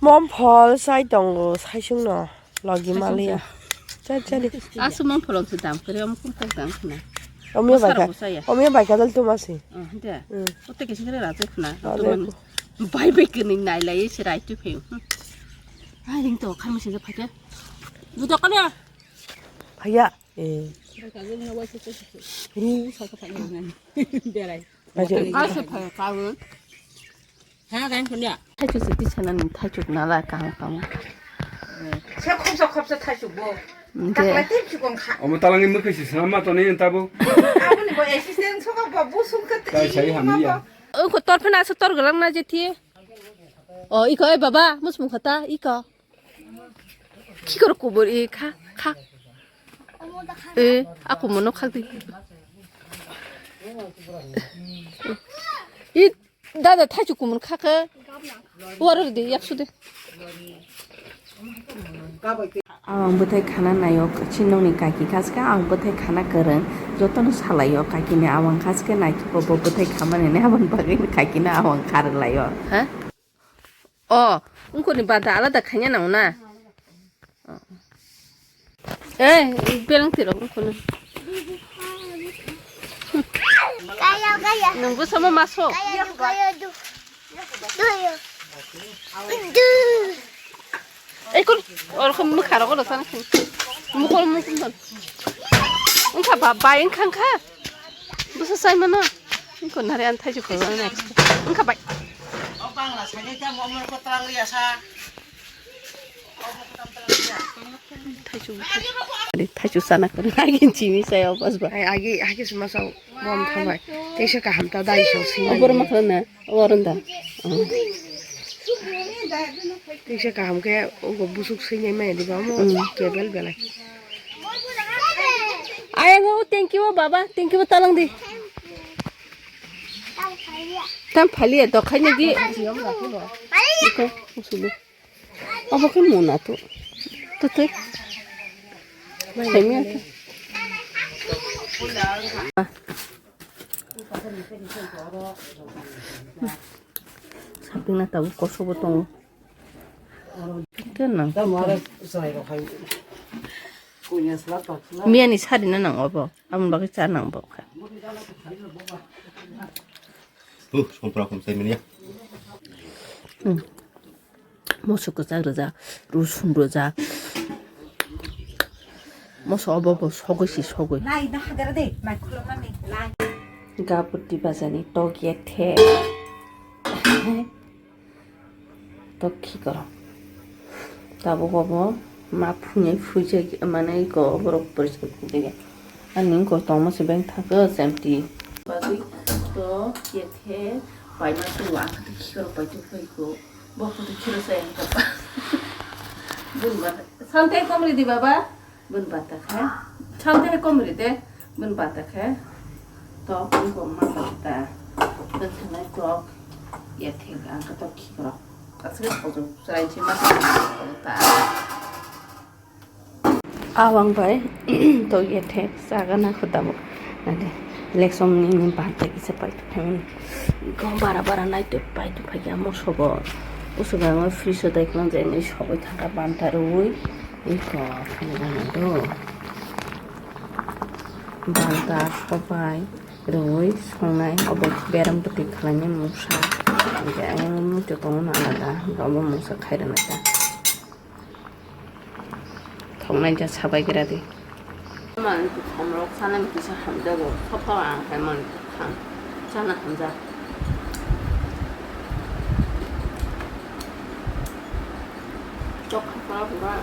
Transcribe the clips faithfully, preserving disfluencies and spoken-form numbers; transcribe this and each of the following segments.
Mom phol sai tongo, sai sungno logi maliya. Chal, chal. Asu mom phol se dam kare, om kum tak dam khna. Omya bai ka, omya bai ka dal tu masi. Oh, de. Hmm. Ote kesi kare rajai khna. Bai bai kini nai lai se rai tu phe. Ai ring to khami se pha ke. Budak kaliya. Phaya. Eh. Ru sa ka phaya ngan. Berai. Aja. Aja phaya ka. Ha, gan kunya. Thaichuk se tisana ni thaichuk nala kaham kaham. Se khopsa khopsa thaichuk bo. Nge. Takla tip chukong kha. Omo talangni mwkhwi se sama toni tabo. Aboni bo assistant soka bo busung kha. Tai sai hamya. Ongko torphina se tor galang na jethi. O iko e baba musmung khata iko. Khikor kubur i kha kha. E aku mono khak di. I dada thaichuk kumun kha khe. Waro di yaksu de. Ang bwthai khana naio, chinokni kaki khaska ang bwthai khana kwrwng, jotono salaio kakini awang khaske naikhe bo bwthai khamani aboni bagwi kakino awang kharwlaio. Ha? O, ungkoni banta alada khaina nango na? Eh, belang tirok ungkono. Kaya, kaya. Nungbo sama maso. Kaya, kaya, du. Duyo. Du. Ekon, orokho mwkha rok olo sana khin. Mukol mukol don. Wngkha ba, bai wngkha wngkha. Bwsa sai mano. Wngkha nari an thaichuk khoroknai. Wngkha bai. O bangla sai tamo omo ko trang liya sa. Thaichuk. Thaichuk sana kor. Agi chimi sai o bas ba. Ai agi agi sima sa bom thamai. Teisa kaham ta dai so si. Obor makhlana. Waranda. Teisa kaham khe ugo busuk swi nai maya diba omo kebel belai. Ayang o thank you baba, thank you talang di. Tam phalia to khaina di. Iko usudu. Obo khe muna to. To to. Khaimya to. Sapingna tabuk kosobo tongo. Tei nang. Miyani sarina nang obo. Amoni bagwi cha nang bo kha. Huh, songpra khum sai manya. Hmm. Moso kwchak rijak, rosun rijak. Moso obo bo sogwi si sogwi. Lai, na hagara de, mai khulumani, lai. Gabuti bazani tok yethe. Tok khikoro. Tabuk obo ma phunai phuijak, mane iko borok poriskar khukjagya. Ani wngkha tongma se beng thangkhe chemti. Bagwi to yethe paima tu ang khe khiro paitu phaiko. Bo khe khiro sai ang khe. Bun ba. Sante komri di baba. Bun bata khe. Sante komri de. Bun bata khe. To bun ko ma bata. Bun khe nai to yethe ang khe to khiro. Asli khojo chrai chi ma ta. Awang bai to yethe chaga na kho tabuk. Ade election ni ni banta kisa pai thangni. Ko bara bara nai to pai to phai ya mo sobo. Usuga mo free so dai klan jai ni sobo thangka banta rui. Iko phai na do. Banta sobai rui songnai obo beram bwtwi khlainai mungsa. Ade ayang muitu tongo na alada. Obo mungsa khairana ta. Thoknai ja sabai gra di. Mani to thomrok sana kisa hamjago. Sopo ang hai mani to kham. Sana hamjak. Chok kham pora pora.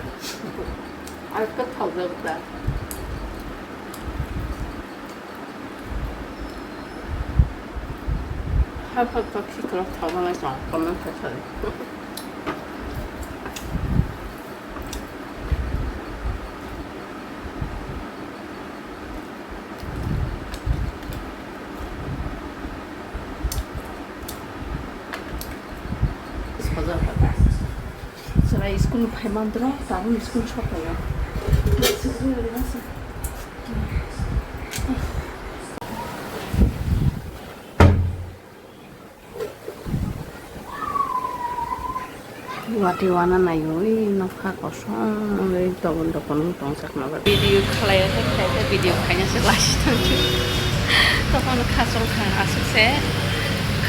Ar ka thok jak ta. Hap hap to khi khlok thok ma lai chong comment khe sari. Chwrai school phai mandro, tabuk school sok phaio. Watwi wana naio, ui nokha kosom wngwi tobon tobon wng tongsak nogo. Video khlai khe khlai khe video khaina se last tongkhe. Tokon khachol kha aswk se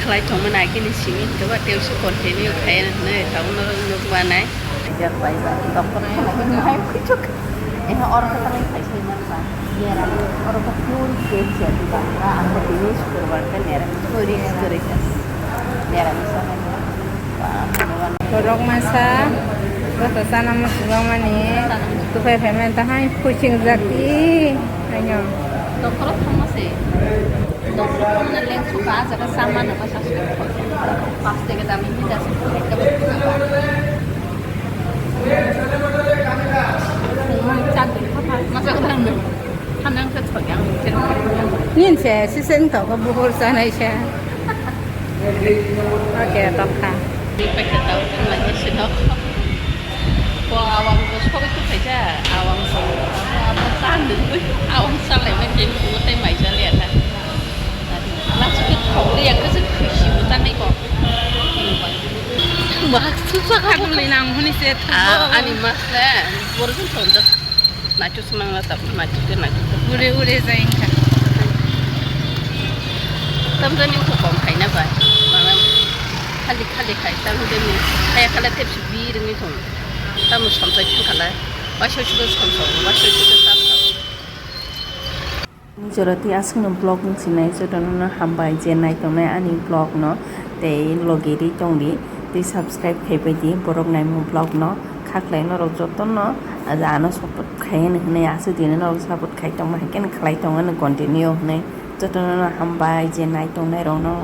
khlai tongmani agini simi hwnkhe ba tei se continue khaina hwnwi tabuk norok nukmanai. Rijak bai ba doctor khe nai hwnwi hai khuichuk. Eha oro khe tamni khaisai man ba. Nera oro khe pure veg ya di ba. Ang khe tini sukurbar khe nera puri kwrwi kha. Nera misa hai. Borok masa, joto chana muchungjakmani, tuphai phaimani, tahai phuiching jak di, haino. Doctor o thangma se. Doctor o thangna lengsu ba, ah jaga sama nangma sasu. Pas teke dami hita se, ekta bar phuja ba. Thangma chak di kha pha. Masa ko dang do. Hanang khe thok yang chen. Nin se, sisen to ko buhur sanai se. Oke, tokha. Di pakai tahu kan lagi sedok. Ko awang ko sobi tu saja, awang ko. Apa tan dulu, awang salai makin ko tai mai jali ada. Langsung ke thok dia ke sih khushi bukan nih kok. Bahas susah kan mulai nang huni se. Ah, ani mas le, baru kan tonjok. Naituk se mangla tabuk, naituk se, naituk se. Ure, ure jai wngkha. Tamjani wngkha kom khaina bai. Mama khali, khali khai, tamjani. Khaya khala tepsi bir wngwi thung. Tamo samsai thang khala. Waisa waisa samsai, waisa waisa samsai. Ni jora tei aswkno vlog wng sinai jotono no hambai je naitongnai ani vlog no tei logi ri tongdi tei subscribe khaibai di borok naimung vlog no. Khaklai norok jotono ano support khai hinwi aswk dini norok support khai tongma hai khe khlai tongmani continue hinwi jotono no hambai je naitongnai rokno.